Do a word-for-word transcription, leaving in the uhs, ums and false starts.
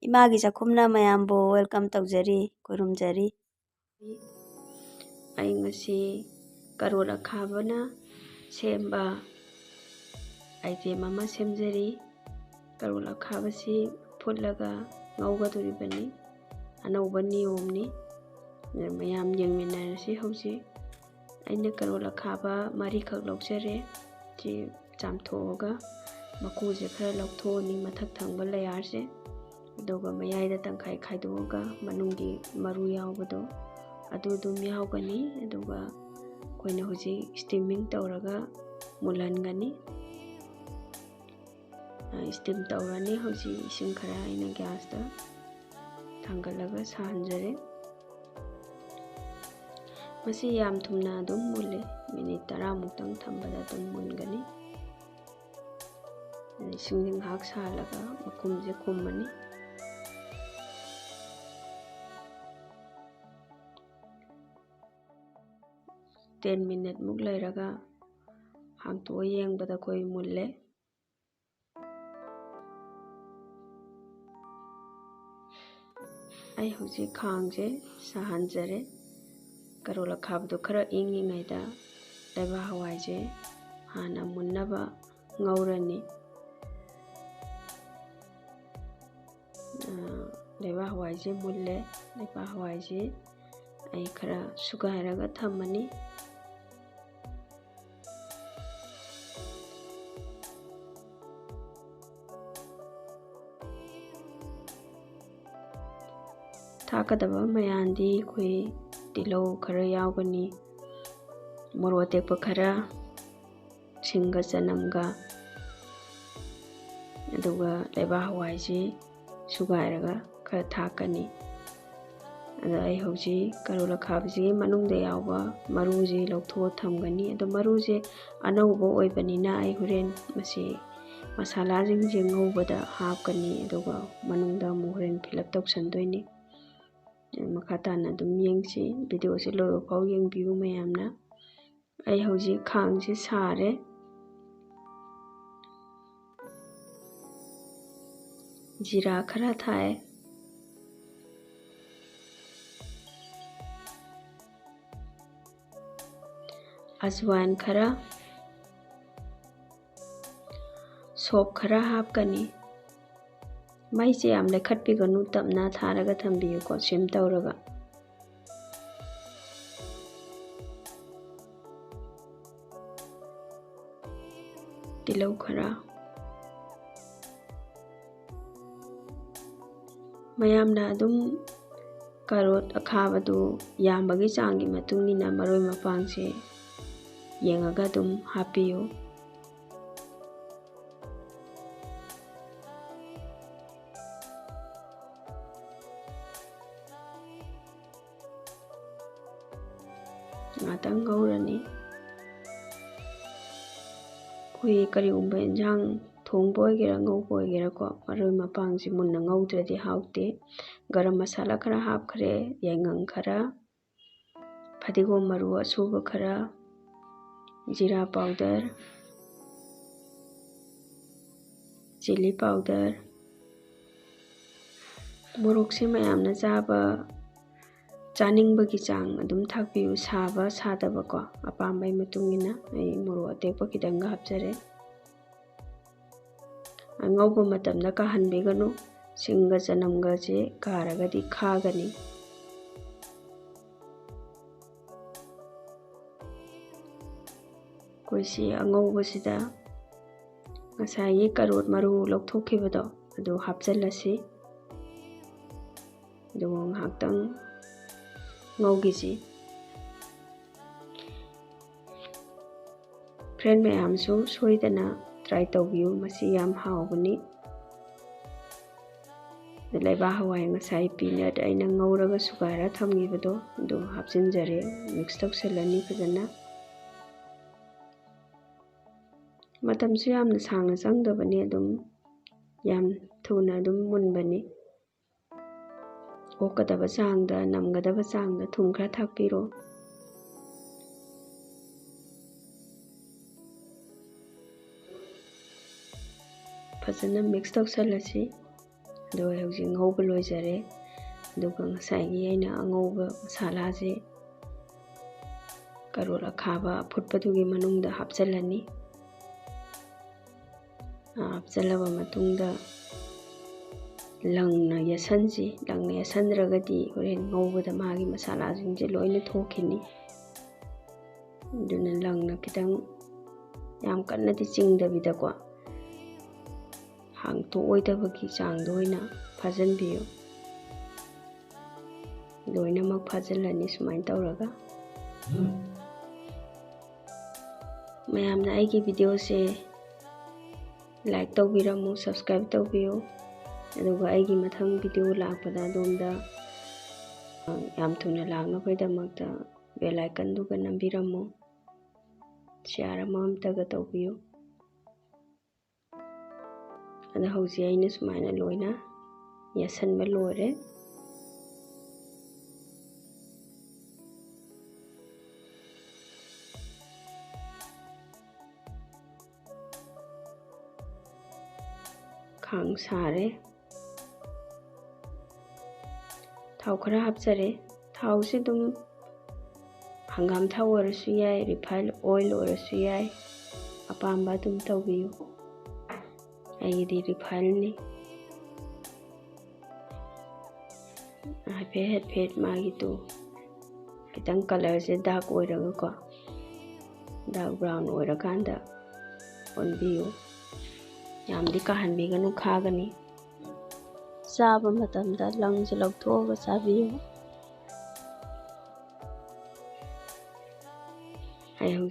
ꯏꯃꯥꯒꯤ ꯆꯥꯛꯈꯨꯝꯅ ꯃꯌꯥꯝꯕꯨ welcome ꯇꯧꯖꯔꯤ, ꯈꯨꯔꯨꯝꯖꯔꯤ꯫ ꯑꯩ ꯉꯁꯤ ꯀꯔꯣꯠ ꯑꯈꯥꯕꯅ ꯁꯦꯝꯕ item ꯑꯃ ꯁꯦꯝꯖꯔꯤ꯫ ꯀꯔꯣꯠ ꯑꯈꯥꯕꯁꯤ ꯐꯨꯠꯂꯒ ꯉꯧꯒꯗꯣꯔꯤꯕꯅꯤ꯫ ꯑꯅꯧꯕ ꯅꯤꯌꯣꯝꯅꯤ꯫ ꯑꯗꯨꯅ ꯃꯌꯥꯝ ꯌꯦꯡꯃꯤꯟꯅꯔꯁꯤ ꯍꯧꯖꯤꯛ꯫ ꯑꯩꯅ ꯀꯔꯣꯠ ꯑꯈꯥꯕ ꯃꯔꯤꯈꯛ ꯂꯧꯖꯔꯦ꯫ ꯁꯤ ꯆꯥꯝꯊꯣꯛꯑꯒ ꯃꯀꯨꯁꯦ ꯈꯔ ꯂꯧꯊꯣꯛꯑꯅꯤ, ꯃꯊꯛ ꯊꯪꯕ layerꯁꯦ꯫ ꯑꯗꯨꯒ ꯃꯌꯥꯏꯗ ꯇꯪꯈꯥꯏ ꯈꯥꯏꯗꯣꯛꯑꯒ ꯃꯅꯨꯡꯒꯤ ꯃꯔꯨ ꯌꯥꯎꯕꯗꯣ ꯑꯗꯨ ꯑꯗꯨꯝ ꯌꯥꯎꯒꯅꯤ꯫ ꯑꯗꯨꯒ ꯑꯩꯈꯣꯏꯅ ꯍꯧꯖꯤꯛ steaming ꯇꯧꯔꯒ ꯃꯨꯜꯍꯟꯒꯅꯤ꯫ ꯑ, steam ꯇꯧꯔꯅꯤ꯫ ꯍꯧꯖꯤꯛ ꯏꯁꯤꯡ ꯈꯔ ꯑꯩꯅ gasꯇ ꯊꯥꯡꯒꯠꯂꯒ ꯁꯥꯍꯟꯖꯔꯦ꯫ ꯃꯁꯤ ꯌꯥꯝ ꯊꯨꯅ ꯑꯗꯨꯝ ꯃꯨꯜꯂꯦ꯫ Minute ꯇꯔꯥꯃꯨꯛꯇꯪ ꯊꯝꯕꯗ ꯑꯗꯨꯝ ꯃꯨꯟꯒꯅꯤ꯫ ꯑꯗꯩ ꯏꯁꯤꯡꯁꯦ ꯉꯥꯏꯍꯥꯛ ꯁꯥꯍꯜꯂꯒ ꯃꯈꯨꯝꯁꯦ ꯈꯨꯝꯃꯅꯤ꯫ Ten minuteꯃꯨꯛ ꯂꯩꯔꯒ ꯍꯥꯡꯇꯣꯛꯑ ꯌꯦꯡꯕꯗ ꯑꯩꯈꯣꯏ ꯃꯨꯜꯂꯦ꯫ ꯑꯩ ꯍꯧꯖꯤꯛ ꯈꯥꯡꯁꯦ ꯁꯥꯍꯟꯖꯔꯦ꯫ ꯀꯔꯣꯠ ꯑꯈꯥꯕꯗꯣ ꯈꯔ ꯏꯪꯉꯤꯉꯩꯗ ꯂꯩꯕꯥꯛ ꯍꯋꯥꯏꯁꯦ ꯍꯥꯟꯅ ꯃꯨꯟꯅꯕ ꯉꯧꯔꯅꯤ꯫ ꯑ, ꯂꯩꯕꯥꯛ ꯍꯋꯥꯏꯁꯦ ꯃꯨꯜꯂꯦ꯫ ꯂꯩꯕꯥꯛ ꯍꯋꯥꯏꯁꯦ ꯑꯩ ꯈꯔ ꯁꯨꯒꯥꯏꯔꯒ ꯊꯝꯃꯅꯤ꯫ ꯊꯥꯛꯀꯗꯕ ꯃꯌꯥꯝꯗꯤ ꯑꯩꯈꯣꯏ ꯇꯤꯜꯍꯧ ꯈꯔ ꯌꯥꯎꯒꯅꯤ, ꯃꯣꯔꯣꯛ ꯑꯇꯦꯛꯄ ꯈꯔ, ꯁꯤꯡꯒ ꯆꯅꯝꯒ, ꯑꯗꯨꯒ ꯂꯩꯕꯥꯛ ꯍꯋꯥꯏꯁꯤ ꯁꯨꯒꯥꯏꯔꯒ ꯈꯔ ꯊꯥꯛꯀꯅꯤ꯫ ꯑꯗꯣ ꯑꯩ ꯍꯧꯖꯤꯛ ꯀꯔꯣꯠ ꯑꯈꯥꯕꯁꯤꯒꯤ ꯃꯅꯨꯡꯗ ꯌꯥꯎꯕ ꯃꯔꯨꯁꯤ ꯂꯧꯊꯣꯛꯑ ꯊꯝꯒꯅꯤ꯫ ꯑꯗꯣ ꯃꯔꯨꯁꯦ ꯑꯅꯧꯕ ꯑꯣꯏꯕꯅꯤꯅ ꯑꯩ ꯍꯣꯔꯦꯟ ꯃꯁꯤ ꯃꯁꯥꯂꯥꯁꯤꯡꯁꯦ ꯉꯧꯕꯗ ꯍꯥꯞꯀꯅꯤ, ꯑꯗꯨꯒ ꯃꯅꯨꯡꯗ ꯑꯃꯨꯛ ꯍꯣꯔꯦꯟ fill up ꯇꯧꯁꯟꯗꯣꯏꯅꯤ꯫ ꯃꯈꯥ ꯇꯥꯅ ꯑꯗꯨꯝ ꯌꯦꯡꯁꯤ, videoꯁꯦ ꯂꯣꯏꯕ ꯐꯥꯎ ꯌꯦꯡꯕꯤꯌꯨ ꯃꯌꯥꯝꯅ꯫ ꯑꯩ ꯍꯧꯖꯤꯛ ꯈꯥꯡꯁꯦ ꯁꯥꯔꯦ꯫ ꯖꯤꯔꯥ ꯈꯔ ꯊꯥꯛꯑꯦ, ꯑꯖꯋꯥꯏꯟ ꯈꯔ, ꯁꯣꯞ ꯈꯔ ꯍꯥꯞꯀꯅꯤ꯫ ꯃꯩꯁꯦ ꯌꯥꯝ ꯂꯩꯈꯠꯄꯤꯒꯅꯨ, ꯇꯞꯅ ꯊꯥꯔꯒ ꯊꯝꯕꯤꯌꯨꯀꯣ, ꯁꯤꯝ ꯇꯧꯔꯒ꯫ ꯇꯤꯜꯍꯧ ꯈꯔ꯫ ꯃꯌꯥꯝꯅ ꯑꯗꯨꯝ ꯀꯥꯔꯣꯠ ꯑꯈꯥꯕꯗꯨ ꯌꯥꯝꯕꯒꯤ ꯆꯥꯡꯒꯤ ꯃꯇꯨꯡ ꯏꯟꯅ ꯃꯔꯣꯏ ꯃꯄꯥꯡꯁꯦ ꯌꯦꯡꯉꯒ ꯑꯗꯨꯝ ꯍꯥꯞꯄꯤꯌꯨ꯫ ꯉꯥꯛꯇꯪ ꯉꯧꯔꯅꯤ꯫ ꯑꯩꯈꯣꯏ ꯀꯔꯤꯒꯨꯝꯕ ꯏꯟꯁꯥꯡ ꯊꯣꯡꯕ ꯑꯣꯏꯒꯦꯔꯥ, ꯉꯧꯕ ꯑꯣꯏꯒꯦꯔꯥꯀꯣ, ꯃꯔꯣꯏ ꯃꯄꯥꯡꯁꯤ ꯃꯨꯟꯅ ꯉꯧꯗ꯭ꯔꯗꯤ ꯍꯥꯎꯇꯦ꯫ ꯒꯔꯝ ꯃꯁꯥꯂꯥ ꯈꯔ ꯍꯥꯞꯈ꯭ꯔꯦ, ꯌꯥꯏꯉꯪ ꯈꯔ, ꯐꯗꯤꯒꯣꯝ ꯃꯔꯨ ꯑꯁꯨꯕ ꯈꯔ, ꯖꯤꯔꯥ ꯄꯥꯎꯗꯔ, ꯆꯤꯂꯤ ꯄꯥꯎꯗꯔ꯫ ꯃꯣꯔꯣꯛꯁꯦ ꯃꯌꯥꯝꯅ ꯆꯥꯕ, ꯆꯥꯅꯤꯡꯕꯒꯤ ꯆꯥꯡ ꯑꯗꯨꯝ ꯊꯥꯛꯄꯤꯌꯨ, ꯁꯥꯕ ꯁꯥꯗꯕꯀꯣ, ꯑꯄꯥꯝꯕꯒꯤ ꯃꯇꯨꯡ ꯏꯟꯅ꯫ ꯑꯩ ꯃꯣꯔꯣꯛ ꯑꯇꯦꯛꯄ ꯈꯤꯇꯪꯒ ꯍꯥꯞꯆꯔꯦ꯫ ꯉꯧꯕ ꯃꯇꯝꯗ ꯀꯥꯍꯟꯕꯤꯒꯅꯨ, ꯁꯤꯡꯒ ꯆꯅꯝꯒꯁꯦ ꯀꯥꯔꯒꯗꯤ ꯈꯥꯒꯅꯤ꯫ ꯑꯩꯈꯣꯏ ꯁꯤ ꯑꯉꯧꯕꯁꯤꯗ ꯉꯁꯥꯏꯒꯤ ꯀꯥꯔꯣꯠ ꯃꯔꯨ ꯂꯧꯊꯣꯛꯈꯤꯕꯗꯣ ꯑꯗꯨ ꯍꯥꯞꯆꯤꯜꯂꯁꯤ꯫ ꯑꯗꯨꯒ ꯉꯥꯏꯍꯥꯛꯇꯪ ꯉꯧꯈꯤꯁꯤ꯫ ꯐ꯭ꯔꯦꯟ ꯃꯌꯥꯝꯁꯨ ꯁꯣꯏꯗꯅ ꯇ꯭ꯔꯥꯏ ꯇꯧꯕꯤꯌꯨ, ꯃꯁꯤ ꯌꯥꯝ ꯍꯥꯎꯕꯅꯤ꯫ ꯑꯗ ꯂꯩꯕꯥꯛ ꯍꯋꯥꯏ ꯉꯁꯥꯏ ꯄꯤꯅꯠ ꯑꯩꯅ ꯉꯧꯔꯒ ꯁꯨꯒꯥꯏꯔ ꯊꯝꯈꯤꯕꯗꯣ ꯑꯗꯨ ꯍꯥꯞꯆꯤꯟꯖꯔꯦ꯫ ꯃꯤꯛꯁ ꯇꯧꯁꯜꯂꯅꯤ ꯐꯖꯅ꯫ ꯃꯇꯝꯁꯨ ꯌꯥꯝꯅ ꯁꯥꯡꯅ ꯆꯪꯗꯕꯅꯤ, ꯑꯗꯨꯝ ꯌꯥꯝ ꯊꯨꯅ ꯑꯗꯨꯝ ꯃꯨꯟꯕꯅꯤ꯫ ꯑꯣꯛꯀꯗꯕ ꯆꯥꯡꯗ, ꯅꯝꯒꯗꯕ ꯆꯥꯡꯗ ꯊꯨꯝ ꯈꯔ ꯊꯥꯛꯄꯤꯔꯣ꯫ ꯐꯖꯅ ꯃꯤꯛꯁ ꯇꯧꯁꯜꯂꯁꯤ꯫ ꯑꯗꯣ ꯑꯩ ꯍꯧꯖꯤꯛ ꯉꯧꯕ ꯂꯣꯏꯖꯔꯦ꯫ ꯑꯗꯨꯒ ꯉꯁꯥꯏꯒꯤ ꯑꯩꯅ ꯑꯉꯧꯕ ꯃꯁꯥꯂꯥꯁꯦ ꯀꯔꯣꯠ ꯑꯈꯥꯕ ꯑꯐꯨꯠꯄꯗꯨꯒꯤ ꯃꯅꯨꯡꯗ ꯍꯥꯞꯆꯤꯜꯂꯅꯤ꯫ ꯍꯥꯞꯆꯤꯜꯂꯕ ꯃꯇꯨꯡꯗ ꯂꯪꯅ ꯌꯦꯠꯁꯟꯁꯤ꯫ ꯂꯪꯅ ꯌꯦꯠꯁꯟꯗ꯭ꯔꯒꯗꯤ ꯍꯣꯔꯦꯟ ꯉꯧꯕꯗ ꯃꯥꯒꯤ ꯃꯁꯥꯂꯥꯁꯤꯡꯁꯦ ꯂꯣꯏꯅ ꯊꯣꯛꯈꯤꯅꯤ꯫ ꯑꯗꯨꯅ ꯂꯪꯅ ꯈꯤꯇꯪ ꯌꯥꯝ ꯀꯟꯅꯗꯤ ꯆꯤꯡꯗꯕꯤꯗꯀꯣ, ꯍꯥꯡꯇꯣꯛꯑꯣꯏꯗꯕꯒꯤ ꯆꯥꯡꯗ ꯑꯣꯏꯅ ꯐꯥꯖꯤꯟꯕꯤꯌꯨ꯫ ꯂꯣꯏꯅꯃꯛ ꯐꯥꯖꯤꯜꯂꯅꯤ ꯁꯨꯃꯥꯏꯅ ꯇꯧꯔꯒ꯫ ꯃꯌꯥꯝꯅ ꯑꯩꯒꯤ videoꯁꯦ like ꯇꯧꯕꯤꯔꯝꯃꯨ, subscribe ꯇꯧꯕꯤꯌꯨ꯫ ꯑꯗꯨꯒ ꯑꯩꯒꯤ ꯃꯊꯪ video ꯂꯥꯛꯄꯗ ꯑꯗꯣꯝꯗ, ꯑ, ꯌꯥꯝ ꯊꯨꯅ ꯂꯥꯛꯅꯕꯒꯤꯗꯃꯛꯇ bell iconꯗꯨꯒ ꯅꯝꯕꯤꯔꯝꯃꯨ꯫ Share ꯑꯃ ꯑꯝꯇꯒ ꯇꯧꯕꯤꯌꯨ꯫ ꯑꯗ ꯍꯧꯖꯤꯛ ꯑꯩꯅ ꯁꯨꯃꯥꯏꯅ ꯂꯣꯏꯅ ꯌꯦꯠꯁꯟꯕ ꯂꯣꯏꯔꯦ꯫ ꯈꯥꯡ ꯁꯥꯔꯦ꯫ ꯊꯥꯎ ꯈꯔ ꯍꯥꯞꯆꯔꯦ꯫ ꯊꯥꯎꯁꯦ ꯑꯗꯨꯝ ꯍꯪꯒꯥꯝ ꯊꯥꯎ ꯑꯣꯏꯔꯁꯨ ꯌꯥꯏ, refine oil ꯑꯣꯏꯔꯁꯨ ꯌꯥꯏ, ꯑꯄꯥꯝꯕ ꯑꯗꯨꯝ ꯇꯧꯕꯤꯌꯨ꯫ ꯑꯩꯒꯤꯗꯤ refineꯅꯤ꯫ ꯍꯥꯏꯐꯦꯠ ꯍꯥꯏꯐꯦꯠ ꯃꯥꯒꯤꯗꯣ ꯈꯤꯇꯪ colourꯁꯦ dark ꯑꯣꯏꯔꯒꯀꯣ, dark brown ꯑꯣꯏꯔꯀꯥꯟꯗ ꯑꯣꯟꯕꯤꯌꯨ꯫ ꯌꯥꯝꯗꯤ ꯀꯥꯍꯟꯕꯤꯒꯅꯨ, ꯈꯥꯒꯅꯤ꯫ ꯆꯥꯕ ꯃꯇꯝꯗ ꯂꯪꯁꯦ ꯂꯧꯊꯣꯛꯑꯒ ꯆꯥꯕꯤꯌꯨ꯫